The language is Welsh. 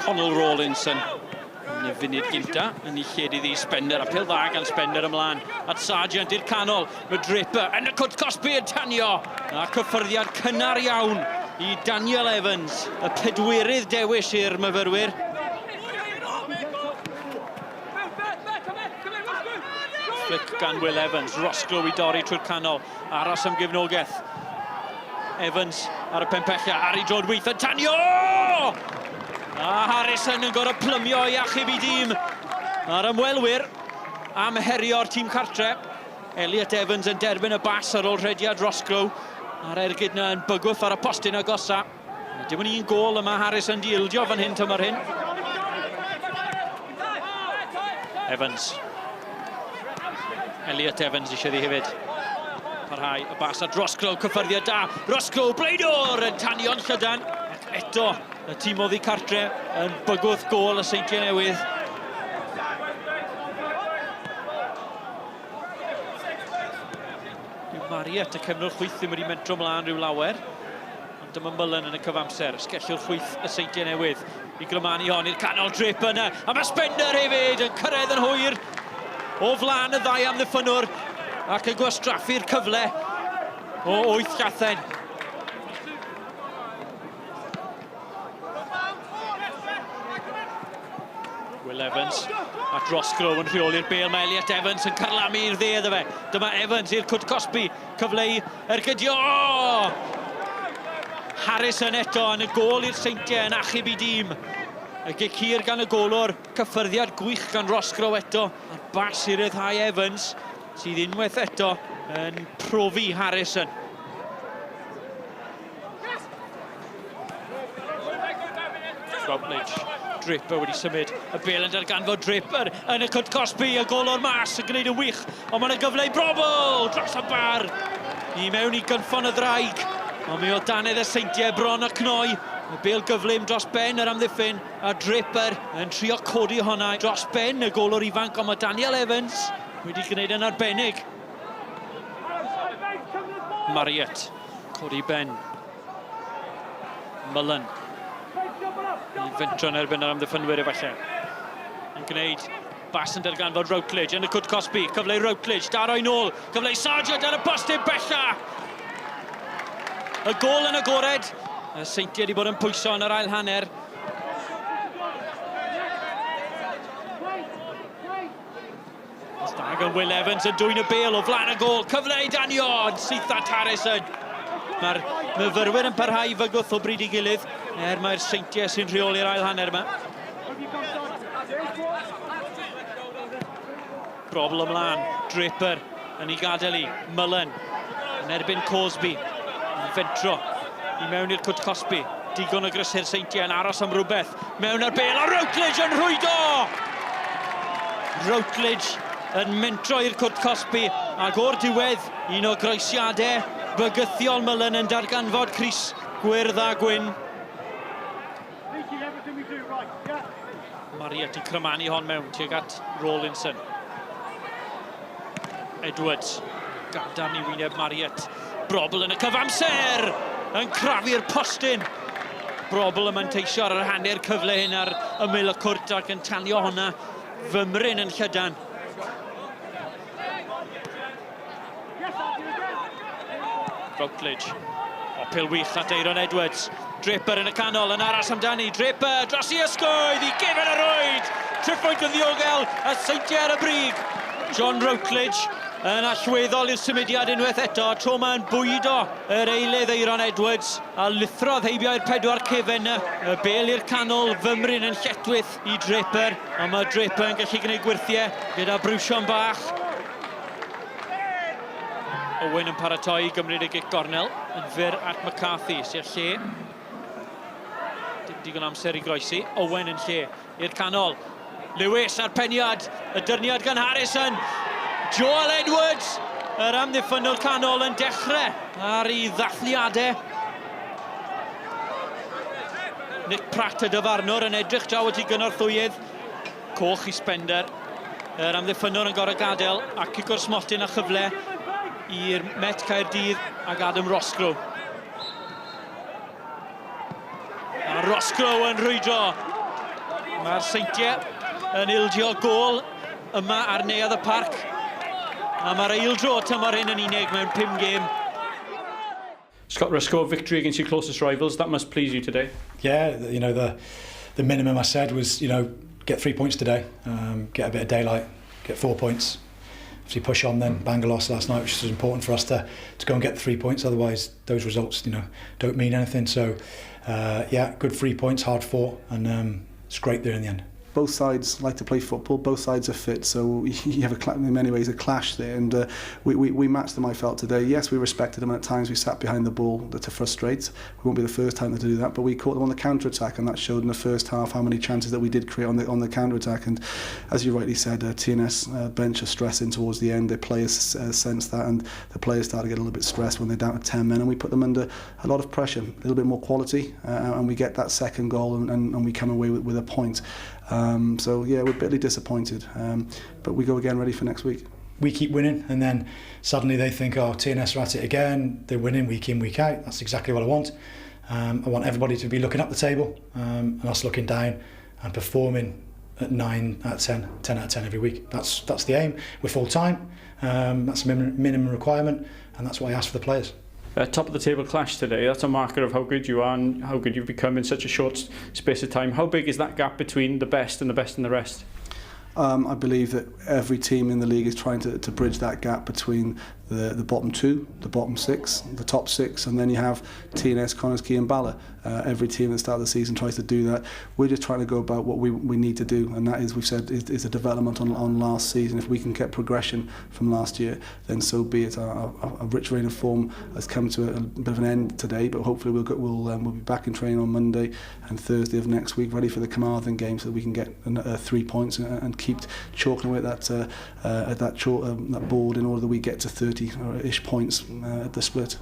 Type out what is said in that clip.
Connell Rawlinson yn y funud gynta yn ei lled iddi Spender, a pêl dda gan Spender ymlaen at Sargent i'r canol. Mae Draper yn y cwt cosbi yn tanio, a cyffyrddiad cynnar iawn i Daniel Evans, y pedwerydd dewis i'r myfyrwyr. Flick gan Will Evans, Roscrow i dorri trwy'r canol, aros am gefnogaeth. Evans ar y penpella, ar ei drod wyth yn tanio! A Harrison yn gorfod plymio i achub i dîm. A'r ymwelwyr am herio'r tîm cartre. Elliot Evans yn derbyn y bas ar ôl rhediad Roscrow. A'r ergyd na yn bygwth ar y postyn agosa. Dim ond un gôl yma Harrison di ildio fan hyn tymor hyn. Evans. Elliot Evans eisiau ddi hefyd. Parhau y bas at Roscrow, cyffyrddiad da. Roscrow, blaenor yn tanio'n llydan. Ac eto, y tîm oddi cartre yn bygwth gôl y Seintiau Newydd. Dyw Marriott, y cefnwr chwith, ddim wedi mentro mlaen rhyw lawer. Ond dyma Mullen yn y cyfamser, sgellwr chwith y Seintiau Newydd i grymanu hon i'r canol drip yna. A mae Spender hefyd yn cyrraedd yn hwyr o flaen y ddau amddiffynnwr ac yn gwastraffu'r cyfle o wyth llathen. Will Evans a Roscrow yn rheoli'r bêl. Mae Elliot Evans yn carlamu i'r dde iddo fe. Dyma Evans i'r cwt cosbi. Cyfle i ergydio. Oh! Harrison eto yn y gôl i'r Seintiau yn achub i dîm. Y gic hir gan y golwr. Cyffyrddiad gwych gan Roscrow eto. A'r bas i ryddhau Evans sydd unwaith eto yn profi Harrison. Routledge. Draper wedi symud. Y bel yn darganfod Draper yn y cwt cosbi. Y gol o'r mas yn gwneud yn wych. Ond mae'n gyfle i Brobl dros y bar. I mewn i gynffon y ddraig. Ond mi oedd dannedd y Seintiau bron a cnoi. Y bel gyflym dros ben yr amddiffyn. A Draper yn trio codi honna dros ben y golwr ifanc. Ond mae Daniel Evans wedi gwneud yn arbennig. Marriott. Codi ben. Mullen. I fentro yn erbyn yr amddiffynwyr efallai. Yn gwneud bas yn darganfod Routledge yn y cwt cosbi. Cyfle i Routledge, daro i nôl. Cyfle i Sargent ar y postyn bella. Y gôl yn agored. Y Seintiau wedi bod yn pwyso yn yr ail hanner. Da gan Will Evans yn dwyn y bêl o flaen y gôl. Cyfle i danio, ond syth at Harrison. Mae'r myfyrwyr yn parhau i fygwth o bryd i gilydd, er mae'r Seintiau sy'n rheoli'r ail hanner yma. Brobl ymlaen, Draper yn ei gadael i, Mullen yn erbyn Cosby, yn fentro i mewn i'r cwt cosbi. Digon o grysu'r Seintiau yn aros am rhywbeth. Mewn ar bêl, a Routledge yn rhwydo! Routledge yn mentro i'r cwrt cosbi, ac o'r diwedd, un o groesiadau bygythiol Mullen yn darganfod crys gwyrdd a gwyn. Marriott i crymanu hon mewn tuag at Rawlinson. Edwards, gadarn i wyneb Marriott. Brobl yn y cyfamser! Yn crafu'r postyn! Brobl yn manteisio ar yr hanner cyfle hyn ar ymyl y cwrt ac yn tanio honna fymryn yn llydan. Routledge. O, pil wych at Eiron Edwards. Draper yn y canol yn aros amdani. Draper dros i ysgwydd i gefen y rwyd. Triphwynt yn ddiogel, y Seintiau ar y brig. John Routledge yn allweddol i'r symudiad unwaith eto. Tro yma yn bwydo yr eilydd Eiron Edwards a lithrodd heibio i'r pedwar cefen. Y bel i'r canol, fymryn yn lletwith i Draper, ond mae Draper yn gallu gwneud gwyrthiau gyda briwsion bach. Owen yn paratoi i gymryd y gic gornel yn fyr at McCarthy, sy'n lle. Dim digon amser i groesi. Owen yn lle i'r canol. Lewis a'r peniad, y dyrniad gan Harrison. Joel Edwards, yr amddiffynnwr canol yn dechrau ar ei ddathliadau. Nick Pratt y dyfarnwr yn edrych draw at ei gynorthwyydd. Coch i Spender. Yr amddiffynnwr yn gorau gadael a cico'r smotyn a chyfle i'r Met Caerdydd ag Adam Roscrow. A Roscrow yn rhwydro. Mae'r Seintiau yn ildio gôl yma ar Neuadd y Parc. A mae'r eildro tymor hyn yn unig mewn 5 gêm. Scott Ruscoe, victory against your closest rivals, that must please you today. Yeah, you know, the minimum I said was, get 3 points today, get a bit of daylight, get 4 points. Obviously push on then. Bangor lost last night, which is important for us to go and get the 3 points, otherwise those results, don't mean anything. So, yeah, good 3 points, hard fought, and it's great there in the end. Both sides like to play football, both sides are fit, so you have in many ways a clash there, and we matched them, I felt, today. Yes, we respected them, and at times we sat behind the ball to frustrate. We won't be the first time to do that, but we caught them on the counter-attack, and that showed in the first half how many chances that we did create on the counter-attack. And as you rightly said, TNS bench are stressing towards the end. Their players sense that, and the players start to get a little bit stressed when they're down to 10 men, and we put them under a lot of pressure, a little bit more quality, and we get that second goal, and we come away with a point. So yeah, we're bitterly disappointed, but we go again ready for next week. We keep winning, and then suddenly they think, oh, TNS are at it again, they're winning week in, week out. That's exactly what I want. I want everybody to be looking up the table, and us looking down and performing at 9 out of 10, 10 out of 10 every week. That's the aim. We're full time, that's the minimum requirement, and that's what I ask for the players. Top of the table clash today, that's a marker of how good you are and how good you've become in such a short space of time. How big is that gap between the best and the best and the rest? I believe that every team in the league is trying to bridge that gap between the bottom two, the bottom six, the top six, and then you have TNS, Connah's Quay and Bala. Every team at the start of the season tries to do that. We're just trying to go about what we need to do, and that is, we've said, is a development on last season. If we can get progression from last year, then so be it. Our rich reign of form has come to a bit of an end today, but hopefully we'll be back in training on Monday and Thursday of next week, ready for the Carmarthen game, so that we can get 3 points and keep chalking away at that board in order that we get to 30-ish points at the split.